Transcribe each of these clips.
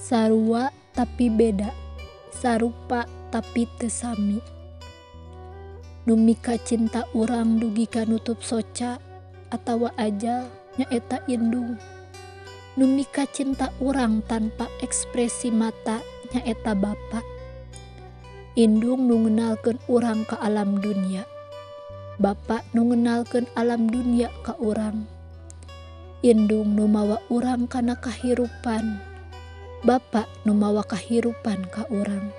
Sarua tapi beda, sarupa tapi teu sami. Nu mikacinta urang dugi ka nutup soca atawa ajal nyaeta indung. Nu mikacinta urang tanpa ekspresi mata nyaeta bapa. Indung nu ngenalkeun urang ka alam dunya, bapa nu ngenalkeun alam dunya ka urang. Indung nu mawa urang kana kahirupan, bapa nu mawa kahirupan ka urang.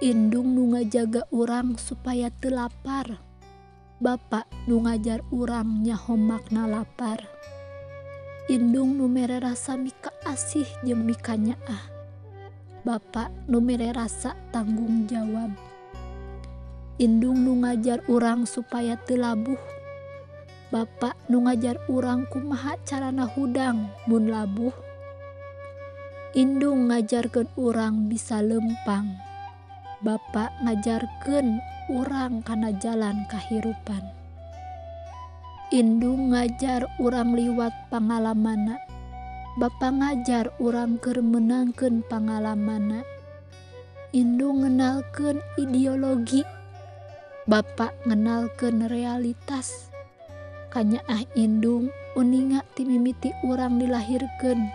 Indung nu ngajaga urang supaya teu lapar, bapa nu ngajar urang nyaho makna lapar. Indung nu mere rasa mikaasih jeung mikanyaah, bapa nu mere rasa tanggung jawab. Indung nu ngajar urang supaya teu labuh, bapa nu ngajar urang kumaha carana hudang mun labuh. Indung ngajarkeun urang bisa leumpang, bapa ngajarkeun urang kana jalan kahirupan. Indung ngajar urang liwat pangalamanna, bapa ngajar urang keur meunangkeun pangalamanna. Indung ngenalkeun ideologi, bapa ngenalkeun realitas. Kanyaah indung uninga ti mimiti urang dilahirkeun,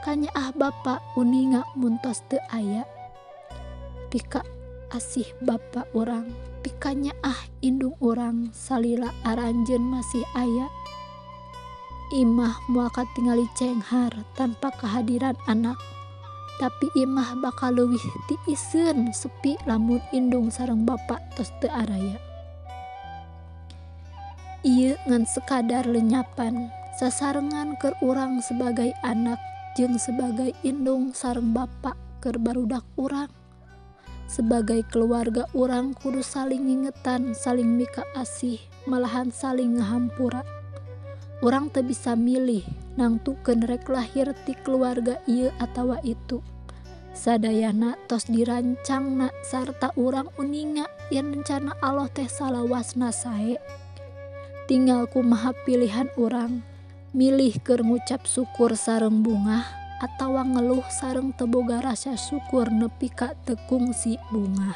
kanyaah bapa uninga mun tos teu aya. Pika asih bapa urang, pikanyaah indung urang salila aranjeun masih aya. Imah moal katingali cenghar tanpa kehadiran anak, tapi imah bakal leuwih tiiseun sepi lamun indung sareng bapa tos teu araya. Ieu ngan sekadar lenyapan sasarengan keur urang sebagai anak jeung sebagai indung sareng bapa keur barudak urang. Sebagai keluarga urang kudu saling ngingetan, saling mikaasih, malahan saling ngahampura. Urang teu bisa milih nangtukeun rek lahir ti keluarga ieu atawa itu. Sadayana tos dirancangna sarta urang uninga yen rencana Allah teh salawasna sae. Tinggal kumaha pilihan urang, milih keur ngucap syukur sareng bungah atawa ngeluh sareng teu boga rasa syukur nepi ka teu kungsi bungah.